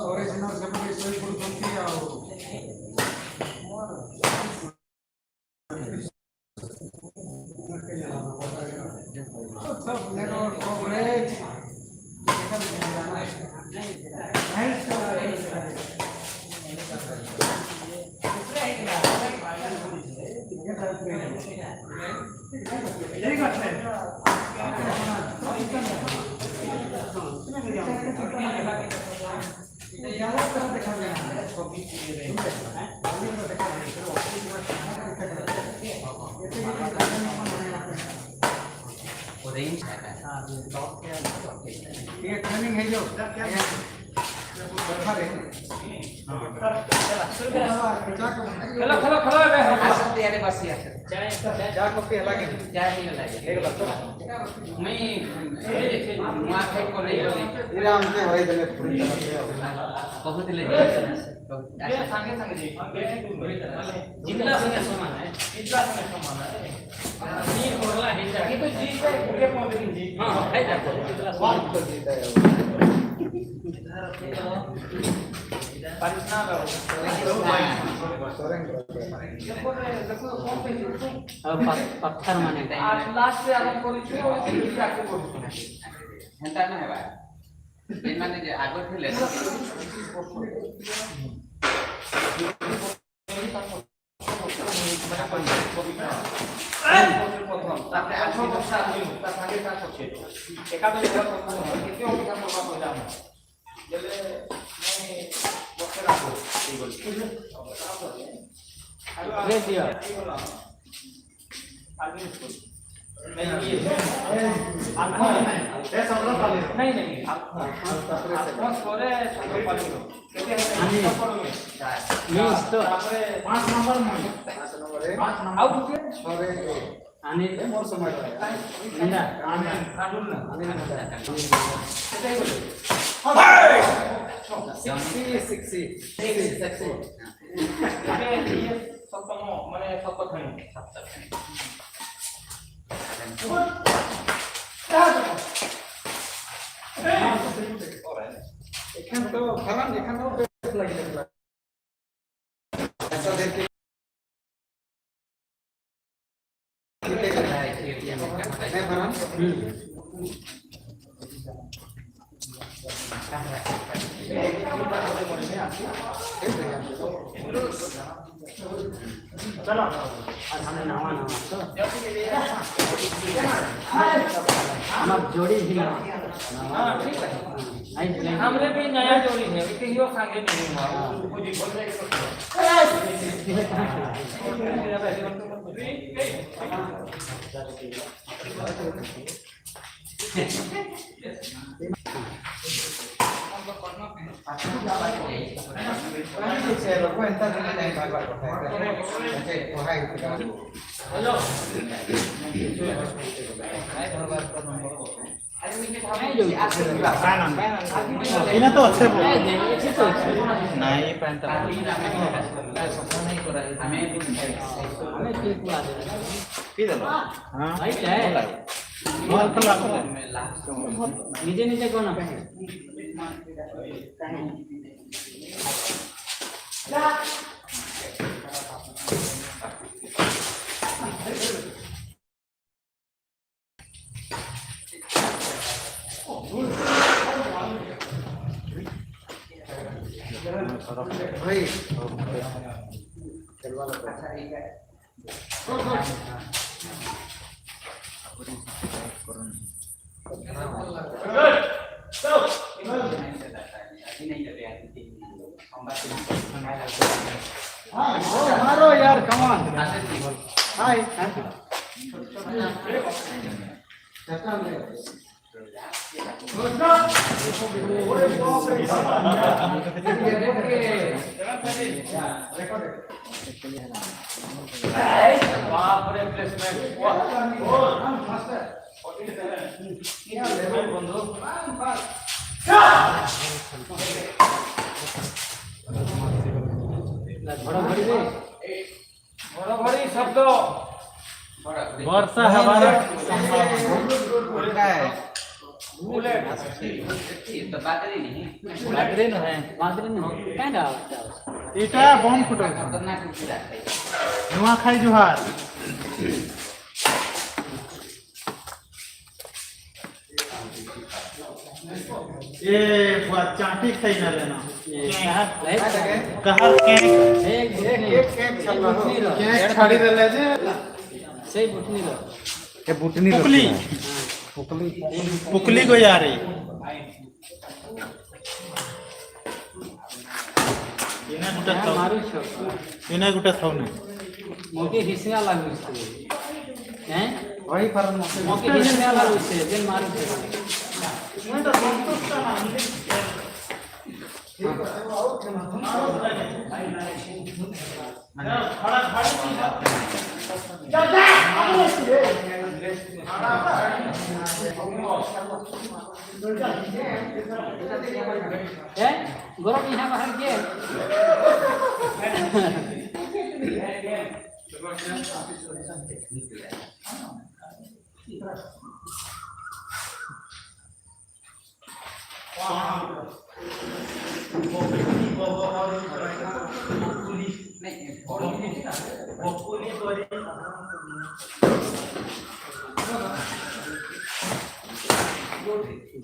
ଓରିଜିନାଲ ସେପଟେ ଶୋଇ ପଡୁଛନ୍ତି ଆଉ। सब नेटवर्क कवरेज। ঠিক আছে। ये ट्रेनिंग है जो ଖେଲ ଖେଲ ଖେଲ ଏବେ। ଆସନ୍ତୁ, ଇଆଡ଼େ ବସି ଆସ। ଚା କଫି ହେଲା କି? ଚା ହେଇଗଲା। ହେଇଗଲା ତ। ମୁଇଁ ନୂଆଖାଇ କଲେଇ ଗଲି। ଏଇଟା ଆମକୁ ହରେଇ ଦେଲେ ପୁରୀ। କହୁଥିଲେ ସାଙ୍ଗେ ସାଙ୍ଗେ ଜିତଲା ସଙ୍ଗେ ସମାନ। ଜିତଲା ସାଙ୍ଗେ ସମାନ କିନ୍ତୁ ଜିତ 20-15 ଦିନ ଜିତ। ହଁ, ହେଇଟା। ତ ଜିତା। ପଥର ମାନେ ଲାଷ୍ଟରେ ଆରମ୍ଭ କରିଛୁ, ଆଗକୁ ବଢୁଛୁ। ହେନ୍ତା ନା ହେବା। ଏମାନେ ଯେ ଆଗ ଥିଲେ। প্রথম তারপরে 18 ବର୍ଷ তার সাথে তার পছে একাদশ প্রথম কেতে অপেক্ষা করবা পয়লা আমি বেলে মুই ବର୍ଷে ରାখো ହେଇଗଲି। नहीं, আলফোন্স ପରେ চন্দ্রপালি କେତେ ତାପରେ 5 ନମ୍ବର। 5 ନମ୍ବର। ଆଉ ଗୋଟିଏ। 6ରେ ଅନିଲ। ମୋର ସମୟ। ନିନ୍ଦା। କାଣ୍ଡୁଲ ନା କେତେ ହେଇଗଲେ? 60 60। ଏବେ ଇଏ ସପ୍ତମ, ମାନେ ସପ୍ତଖଣି। এখানে তো খারাপ, এখানেও বেশ লাগিলে বাচ্চাদেরকে। হ্যাঁ ফারহান। চলো, নামা নামা তো আমার जोड़ी भी। हाँ, ठीक है। हमरे भी नया जोड़ी है, कहियो संगे नहीं हुआ। बोल जाए तो। হ্যালো। এনা তো আছে। নাই প্যান্ট। হ্যাঁ, নিজে নিজে কোন। ভাই। मारो यार, कम ऑन। हाय। बाप रे, प्लेसमेंट বন্ধু। ঘড়াঘড়ি শব্দ। বর্ষা হবার সম্ভাবনা। तो बादरी नहीं बादरे न है बादरे न काहे ना এটা বম ফুটো खतरनाक कुकुर है नुआखाई जुहार। ए बुआ चाटी खाई ना लेना कहर के एक एक के छाड़ी देले जे से बुटनी लो ए बुटनी पुकली पुकली पुकली को यारी इना गुटा थाव मारू छो इना गुटा थाव ने मोके हिसना लागू छे हैं वही पर मोके हिसना लागू छे जेन मारू छे। हैं गरम यहाँ बाहर के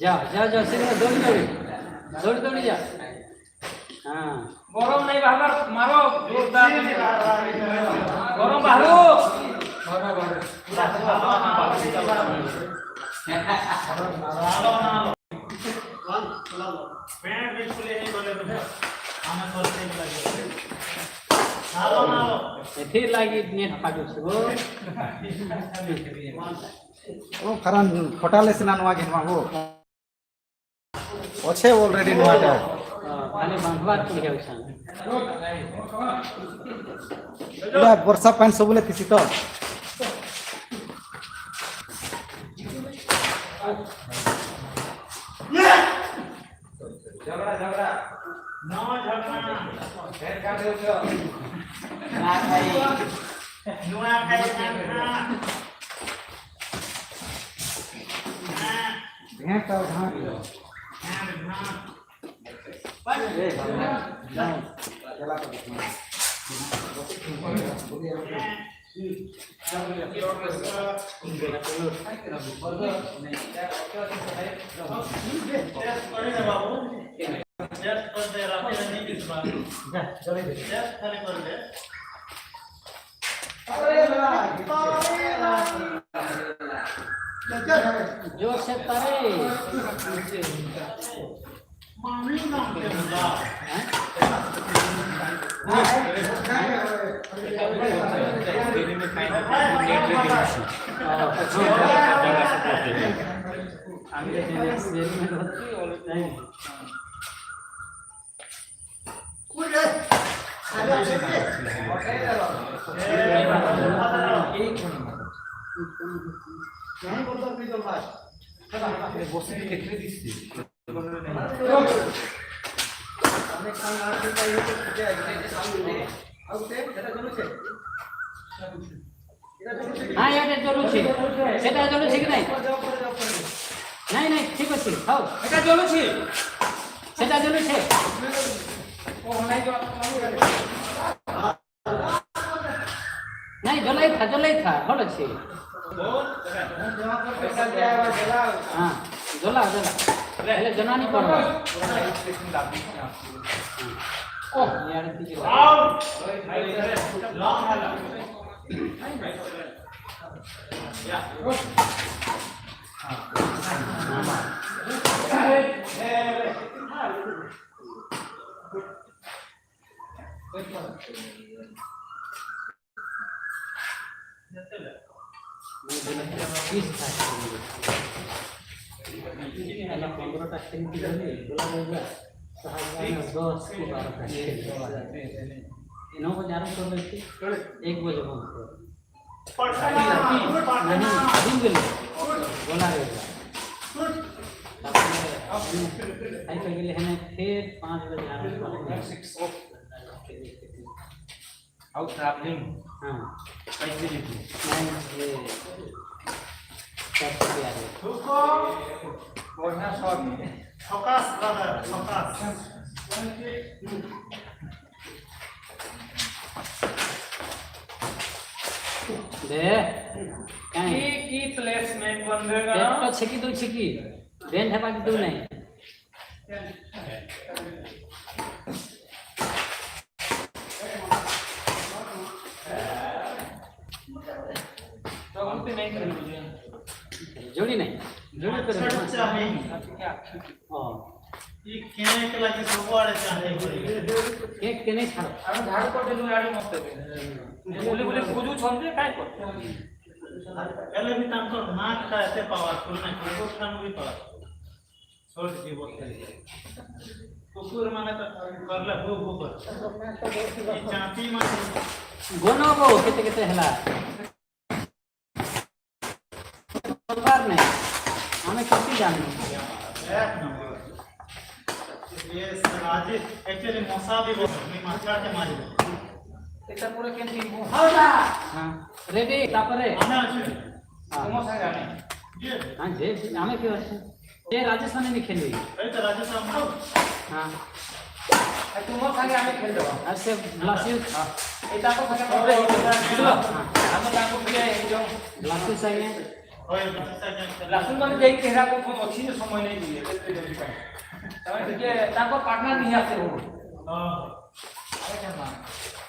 जा जा जा सीधे दौड़ी दौड़ी दौड़ी दौड़ी जा। हाँ गरम नहीं बाहर मारो जोरदार गरम बाहरो पैंट भी खुले नहीं बोले तो आना सोचते ही लगे हालो ना एथी लागी नेट फाटु छो। ओ फरन फटाले से ना नवा घेनवा हो ओछे ऑलरेडी नवाटा खाली बांधवा पड़ी है उसान पूरा वर्षा पानी सबुले थिसी तो झगड़ा झगड़ा नो झगड़ा फेर का देउ छ ना खाई नुआखाई ना भेंट और धान टेस्ट करे दे बाबू टेस्ट कर दे राते नहीं बिसवा टेस्ट खाली कर दे। जोर से तारे मामी नाम के बुला हाँ এটা জ্বলুছে সেটা জ্বলুছে কি নাই নাই নাই ঠিক আছে হও এটা জ্বলুছে সেটা জ্বলুছে নাই জ্বলাই থা জ্বলাই থা ভালো আছে। हाँ জ্বলা জ্বলা पहले जनानी पड़वा ओह यार ठीक है। लॉन्ग है बीस था पहला 15टा खेलती रही बोला 10 की 12 9 बजे आराम कर लेती 1 बजे बंद करो नहीं दिन गेले बोला रहेगा खाई गेले हमें फिर 5 बजे आराम कर आउ ट्रैवलिंग हाँ कैसे लिखी नहीं ये 4 रुपया है। बढ़िया शॉट फकास ब्रदर फकास दे काई की की प्लेसमेंट बंधेगा पेट छेकी दउछि की बेंड हेबा के दउ नहीं। प्रगति नहीं खेलू जोड़ी नहीं जोड़ी कर छठ चाही ओ ई केने के लागि सबुआडे चाहे पड़ी केक के नहीं छाड़ আমি ঝাড়ু করে দিলু আড়ি মত बोले बोले खोजू छन जे काय कर पहले भी तांकर नाक का ऐसे पावरफुल ना कुकुर खान भी पावरफुल छोड़ जीव कुकुर माने तो करले हु हु कर ई चांटी माने गोनो केते केते हला बार नहीं हमें कितनी जानू एक नंबर। ये राजेश एक्चुअली मौसा भी बहुत मी माछा के मारी এটা পুরো কেন তিনবো हां रेडी तापरे आने আছে তোমার সঙ্গে আমি ये हां जे हमें क्यों আছে ये राजस्थान में खेली এই তো राजेश साहब हां তোমার সঙ্গে আমি খেল দেব ऐसे ब्लासियस এটা তো সঙ্গে পরে আমি তাঙ্কু ফিরে যাও ब्लासियस आगे ওই রাজেশ সাহেব লাসুন মানে যাই কেহরা কোন ଅଛି যে সময় নেই দিয়ে ତମେ ଟିକେ ତାଙ୍କ ପାର୍ଟନର নিয়ে আসে হো हां আরে কেন না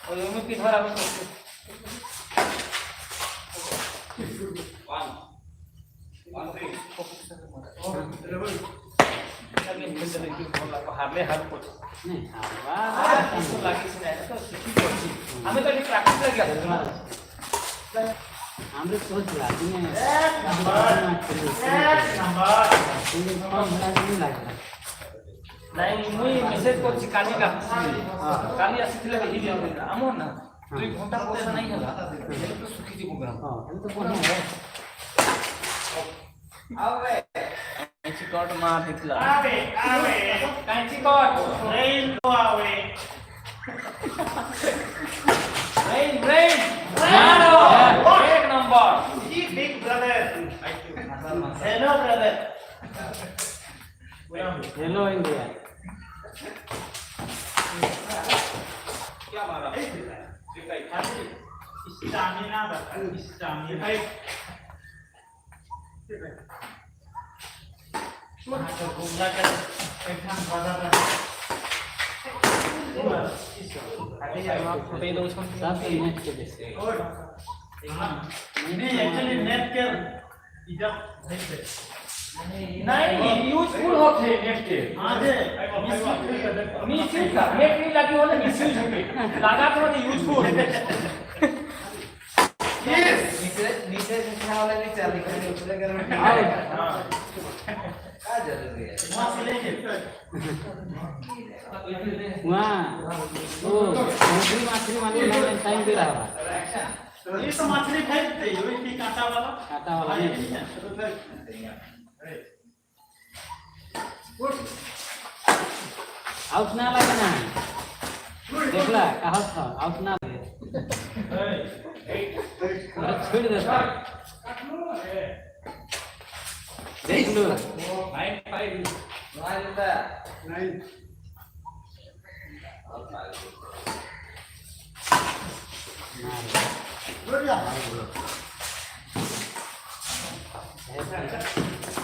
ওই এমনি ধর আমি করছি 1 1 3 হারলে হার করছি नहीं हां লাগিছে না তো শিখি করছি আমি তো প্র্যাকটিস লাগি আছে हमरे सोच ला दिने एक नंबर एक नंबर कम होला नहीं लागला নাই মুই মেসেজ করছি কালি আসছিলি কালি আসিଥିଲେ দেখি দিও আমার না 2 ঘন্টা পয়সা নাই হলা হেলে তো শুখি যাব গ্রাম हां हम तो बढ़िया है কাঁচি কট মার হেতলা आवे आवे কাঁচি কট रेल को आवे ব্রেইন ব্রেইন মারো এক নম্বর ई big brother hello brother hello India क्या मारा स्टामिना बता स्टामिना तो घूमला कर एकदम बाजार फुटे दउछन सब तो नेट के बेस नहीं एक्चुअली नेट के इधर नहीं थे नहीं यूजफुल होथे नेट के हां जे मिसयूज का नेट नहीं लगी होले मिसयूज होते लगा तो यूजफुल नीचे नीचे निचला वाला नहीं चल रही उपरे कर हां का जरूरी है वहां से लेके वहाँ ओ मछली मछली माने लाइन टाइम दे रहा है ये तो मछली फेंकते ही वही कांटा वाला कांटा वाला नहीं। आउट ना लगे ना देखला कहा था आउट ना लगे अरे छोड़ दे देख लो 9 5 नाइन ना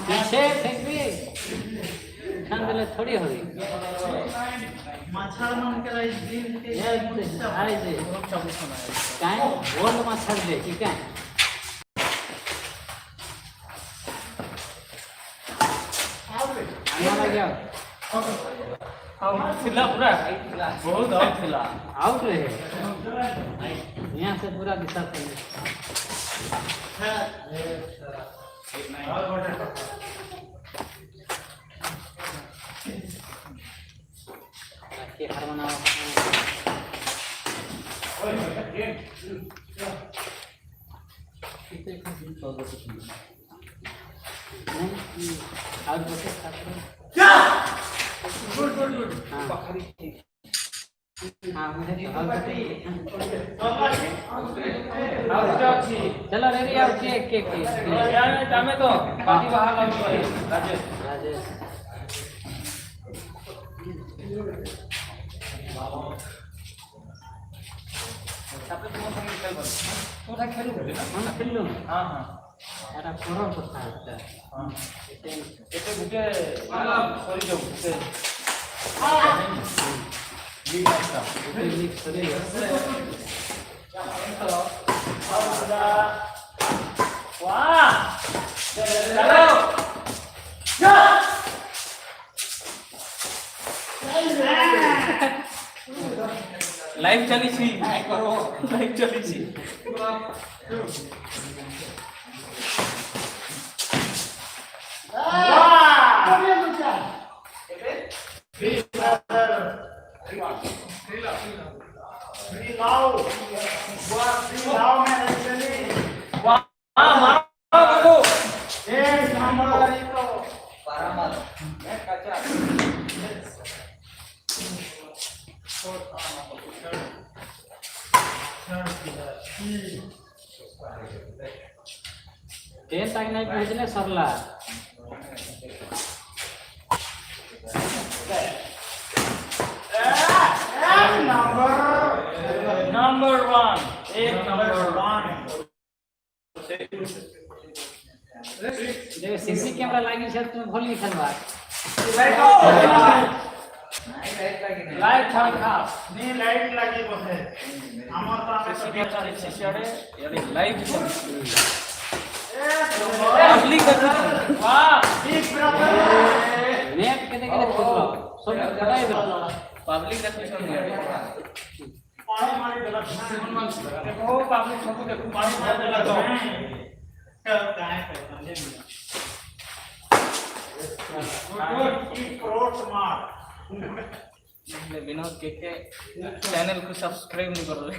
पीछे फेंक भी खान दिले थोड़ी होगी माछा मन के इस दिन के ये अरे जी काय बोल माछर दे की काय आना लगे आउट थिला पूरा बहुत आउट थिला आउट रहे यहाँ से पूरा दिशा से के हार मनाओ नहीं आउट बचे गुड गुड गुड हाँ हाँ मुझे तो आउट आउट अछि चलो रेडी आओ के के के जाने तमे तो पार्टी बाहर लागू राजेश। राजेश। তারপরে তোমার সঙ্গে খেলবো, তোমরা খেলু না? हम खेलू। হ্যাঁ হ্যাঁ। এটা পরর কথা একটা। হ্যাঁ, এতে গুটে সরি যাও গুটে লিগ একটা। League sorry. વાહ, ચાલો જા। লাইভ চালিছি, লাইভ চালিছি। टेन तक नहीं पहुंचले सरला। नंबर 1, एक नंबर 1। देखो, सीसी कैमरा लागी छे, तुम भूल नहीं खेलवा। लाइट था खास नी लाइट लगी बसे আমার তো আমি সিসি চালিছি, সিআরে লাইভ চালিছি। ए পাবলিক দেখুছি। वाह, बिग ब्रदर। नेट केते केते फुटलो सब फटाई दो। পাবলিক দেখুছন। पानी मारी देला। দেখো, পাবলিক সব দেখু। पानी मारी देला तो काहे पे समझे नहीं। गुड गुड, करोड़ स्मार्ट। विनोद के के चैनल को सब्सक्राइब नहीं कर रहे।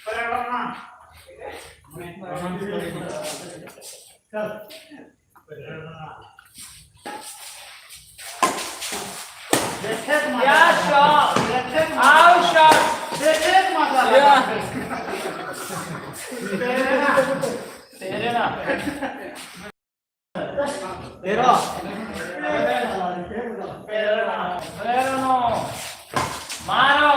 प्रेरणा चल, प्रेरणा देखे। या शॉट। देखे। आउ शॉट। देखे मजा। या। प्रेरणा तेरे ना। तेरा प्रेरणा। प्रेरणा मारो।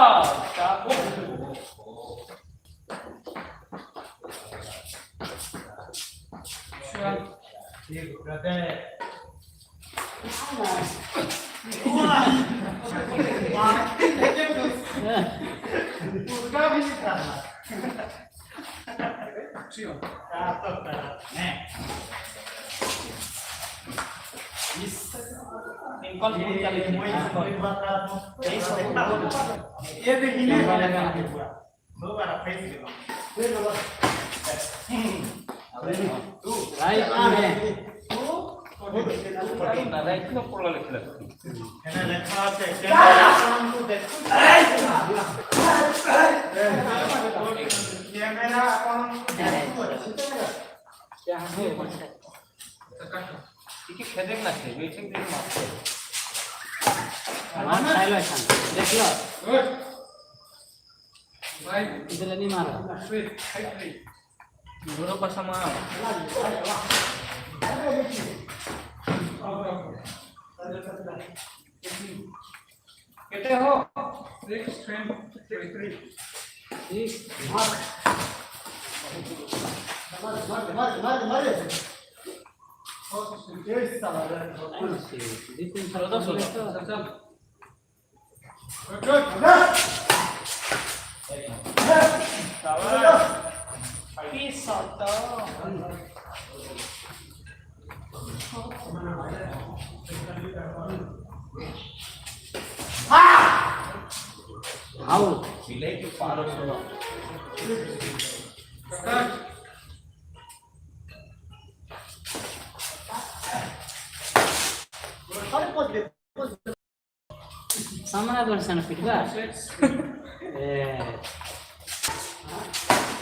बिग ब्रदर उसका भी नहीं करना क्या तो है। सिंपल फुल चालिছি। ये देखिए, दोबारा फेस। राइट में। না, রাইট না পড়লা লেখিলা। এখানে লেখা আছে, ক্যামেরা আপনাଙ୍କୁ দেখুন, ক্যামেরা ଆପଣଙ୍କୁ ଦେଖୁଅଛି। क्या हो? টিকে খেদেক না সে বেশি দিন মারছে। मार खाइलो एखान देखलो, इधर नहीं मारो। দুটো পাশা মার। কেটে হো। ठीक। 2 3 साल तो। কি শট! आउट। বিলাই কি পারো। सामना दर्शन पिटवा ए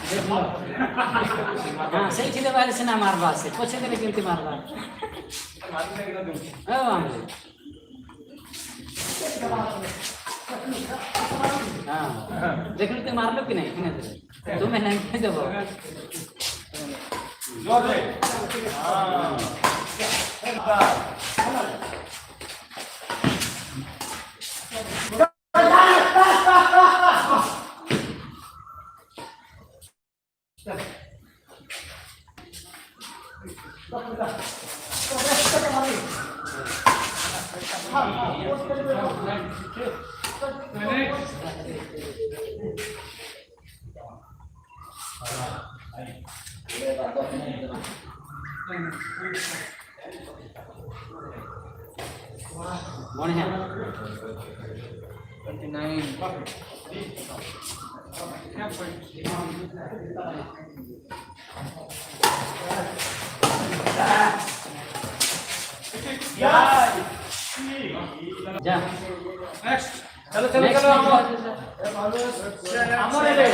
देखलो। हाँ, ସେଇଥିରେ ବାହାରେ ସିନା ମାରବା, ସେ ପଛେ ଦେଲେ କେମିତି ମାରବା? ହଁ ଆମଲେ, ହଁ ଦେଖିଲୁ, ତୁଇ ମାରଲୁ କି ନାଇଁ? କିନେ ଦେଲେ ତୁମେ ନାଇଁ ଦେବ। जोर दे। हाँ, ବଢ଼ିଆ। 29। ଯା। चलो चलो चलो। আমরে রে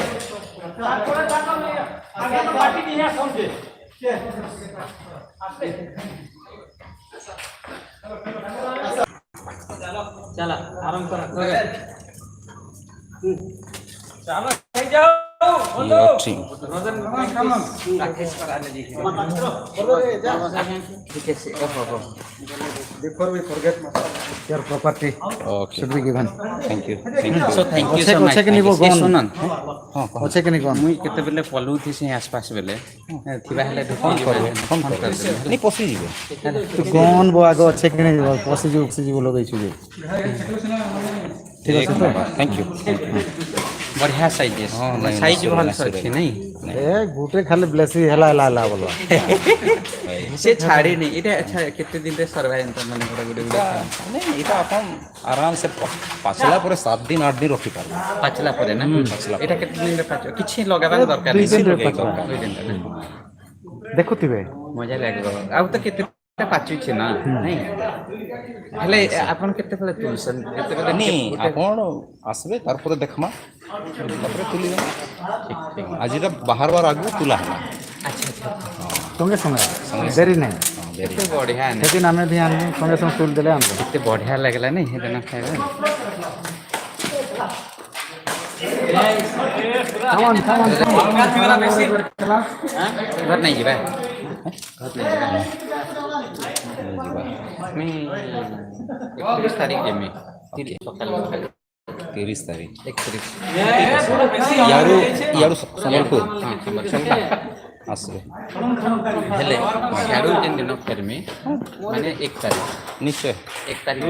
তারপরে টাকা আগে তো বাটি নিয়ে সমঝে আসলে। ଚାଲ, ଆରମ୍ଭ କର। ચાલો, થઈ જાઓ બોલો। ପ୍ରାକ୍ଟିସ୍ କରାହେଲେ ଯାଇକି। ଠିକ୍ ଅଛି। ଓହୋ। Before we forget, your property Okay. should be given. Thank you. Thank you. So thank you so much. ଅଛି କି ନିବ ଗନ୍? ଶୁନନ୍। ହଁ, କହ। ଅଛି କି ନି ଗନ୍? ମୁଇଁ କେତେବେଲେ ପଲଉଥିସି ଆସପାସ ବେଲେ ଥିବା ହେଲେ ଫୋନ୍ କରିବେ, ଫୋନ୍ କରିବେ। ନାଇଁ, ପଶିଯିବେ। ତୁ ଗନ୍ ବୋ ଆଗ, ଅଛି କି ନି? ପଶିଯିବୁ ପଶିଯିବୁ ଲଗେଇଛୁ ଯେ। ଠିକ ଅଛି ତ? Thank you. ବଢିଆ ସାଇଜ୍। ହଁ, ନାଇଁ, ସାଇଜ୍ ଭଲ natural। ଅଛି ନାଇଁ? ଏ ଗୁଟେ ଖାଲି ବ୍ଲେସି ହେଲା ହେଲା ହେଲା ବୋଲବା। ସେ ଛାଡ଼ିନି ଏଇଟା। ଆଚ୍ଛା, କେତେ ଦିନରେ ସର୍ଭାଇଭ୍ ମାନେ ଗୋଟେ ଗୋଟେ ଗୋଟେ ନାଇଁ, ଏଇଟା ଆପଣ ଆରାମସେ ପାଚିଲା ପରେ 7 ଦିନ 8 ଦିନ ରଖିପାରିବେ। ପାଚିଲା ପରେ ନା? ପାଚିଲା। ଏଇଟା କେତେ ଦିନରେ ପାଚିବ? କିଛି ଲଗାବାର ଦରକାର ଦୁଇ ନାହିଁ। ଦିନରେ ଲଗେଇବା ପାଚିବ। 2 ଦିନରେ ନା? ଦେଖୁଥିବେ। ମଜା ଲାଗିବ। ଆଉ ତ କେତେଟା ପାଚୁଛି ନା ନାଇଁ? ହେଲେ ଆପଣ କେତେବେଳେ ତୁଲସନ୍ କେତେବେଳେ? ନାଇଁ, ଆପଣ ଆସିବେ, ତାରପରେ ଦେଖମା, ତାପରେ ତୁଲିବେ। ଆଜିଟା ବାହାରବାର ଆଗକୁ ତୁଲା ହେଲା। ଆଚ୍ଛା ଆଚ୍ଛା। ସଙ୍ଗେ ସଙ୍ଗେ, ଡେରି ନାହିଁ। ହଁ, ଡେରି। କେତେ ବଢିଆ ନାଇଁ? ସେଦିନ ଆମେ ବି ଆଣିବୁ, ସଙ୍ଗେ ସଙ୍ଗେ ତୁଲି ଦେଲେ ଆଣିବୁ। କେତେ ବଢିଆ ଲାଗିଲା ନାଇଁ ସେଦିନ ଖାଇବା? Come on, come on. ଘର ନାଇଁ ଯିବା, ଘର ନାଇଁ ଯିବା। ଯିବା। ମୁଇଁ 31 ତାରିଖ ଯିମି ସକାଳୁ ସକାଳୁ। 30 ତାରିଖ? 31। ଇଆଡ଼ୁ ଇଆଡ଼ୁ ସମ୍ବଲପୁର? ହଁ, ସମ୍ବଲପୁର। ଆସିବେ। ହେଲେ ସିଆଡ଼ୁ ଯେନ୍ ଦିନ ଫେରମି, ମାନେ 1 ତାରିଖ। ନିଶ୍ଚୟ। 1 ତାରିଖ।